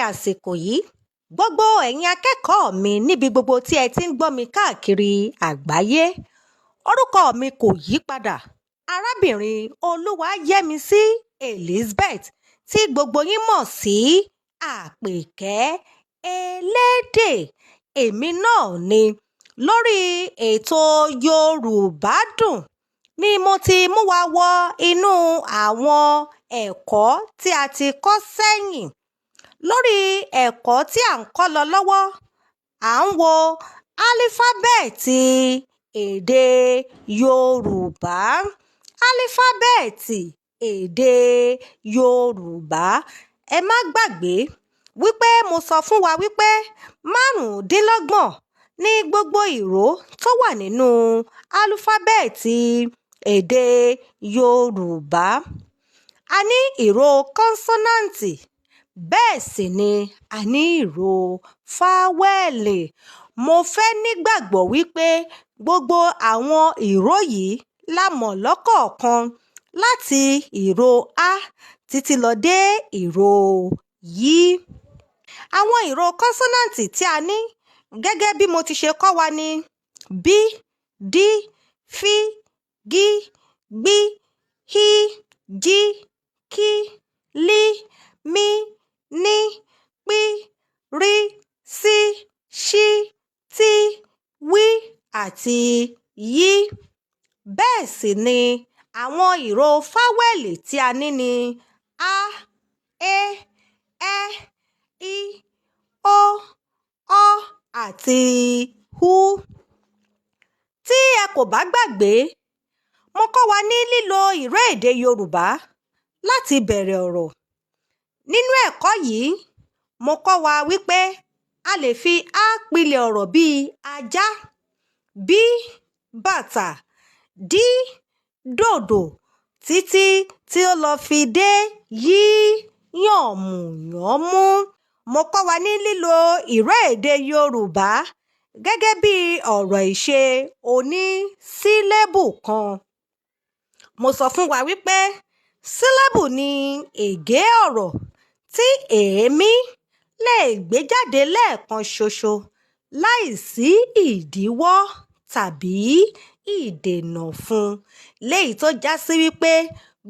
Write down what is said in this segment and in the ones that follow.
Àsìkò yìí, gbogbo ẹ̀yin akẹ́kọ̀ọ́ mi níbi gbogbo tí ẹ ti ń gbọ́ mi káàkiri àgbáyé. Orúkọ mi kò yí padà, arábìnrin Olúwayẹmisí Elizabeth tí gbogbo yín mọ̀ sí Àpèkẹ́ Elédè. Èmi náà ni. Lórí ètò Yorùbá Dùn ni mo ti mú wa wọ inú àwọn ẹ̀kọ́ tí a ti kọ́ sẹ́yìn. Lórí ẹ̀kọ́ tí à ń kọ́ lọ lọ́wọ́, à ń wo álífábẹ́ẹ̀tì èdè Yorùbá. Álífábẹ́ẹ̀tì èdè Yorùbá. Ẹ má gbàgbé wípé mo sọ fún wa wípé 25 ní gbogbo ìró tó wà nínú álúfábẹ́ẹ̀tì èdè Yorùbá. A ní ìró kọ́nsọ́náǹtì, bẹ́ẹ̀ sì ni a ní ìró fáwẹ́ẹ̀lì. Mo fẹ́ nígbàgbọ́ wípé gbogbo àwọn ìró yìí la mọ̀ lọ́kọ̀ọ̀kan, láti ìró á títí lọ dé ìró yí. Àwọn ìró kọ́nsọ́náǹtì tí a ní gẹ́gẹ́ bí mo ti ṣe kọ́ wa ní b, d, f, g, gb, h, j, k, l, m, n, p, r, s, ṣ, t, w àti y. Bẹ́ẹ̀ sì ni àwọn ìró fáwẹ́ẹ̀lì tí a ní ní a, e, ẹ, i, o, ọ àti u. Tí ẹ kò bá gbàgbé, mo kọ́ wa ní lílo ìró èdè Yorùbá láti bẹ̀rẹ̀ ọ̀rọ̀. Nínú ẹ̀kọ́ yìí, mo kọ́ wa wípé a lè fi á pilẹ̀ ọ̀rọ̀ bíi ajá, b bàtà, d dòdò, títí tí ó lọ fi dé yí yànmùyánmú. Mo kọ́ wa ní lílo ìró èdè Yorùbá gẹ́gẹ́ bí ọ̀rọ̀ ìṣe oní sílébù kan. Mo sọ fún wa wípé sílébù ní ègé ọ̀rọ̀ tí èémí lè gbé jáde lẹ́ẹ̀kan ṣoṣo láìsí ìdíwọ́ tàbí ìdènà fún un. Léyìí tó já sí wípé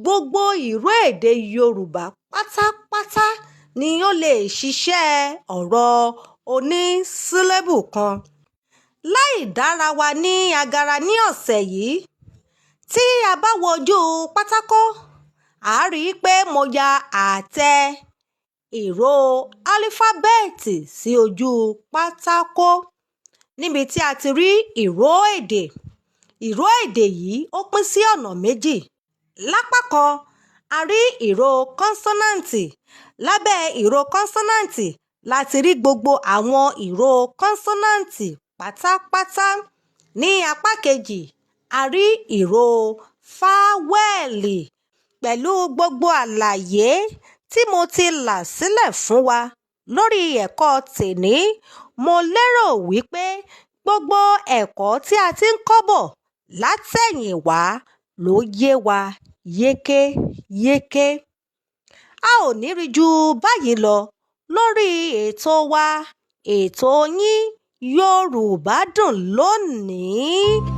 gbogbo ìró èdè Yorùbá pátápátá ni ó lè ṣiṣẹ́ ọ̀rọ̀ oní sílébù kan. Láì dára wa ní agara ní ọ̀sẹ̀ yìí, tí a bá wo ojú pátákó, a rí i pé mo ya àtẹ ìró álífábẹ́ẹ̀tì sí ojú pátákó níbi tí a ti rí ìró èdè. Ìró èdè yìí ó pín sí ọ̀nà méjì. Lápá kan, a rí ìró kọ́nsọ́náǹtì. Lábẹ́ ìró kọ́nsọ́náǹtì la ti rí gbogbo àwọn ìró kọ́nsọ́náǹtì pátápátá. Ní apá kejì, a rí ìró fáwẹ́ẹ̀lì. Pẹ̀lú gbogbo àlàyé tí mo ti là sílẹ̀ fún wa lórí ẹ̀kọ́ tèní, mo lérò wípé gbogbo ẹ̀kọ́ tí a ti ń kọ́ bọ̀ látẹ̀yìnwá ló yé wa yékéyéké. A ò ní rí ju báyìí lọ lórí ètò wa, ètò yín, Yorùbá Dùn lónìí.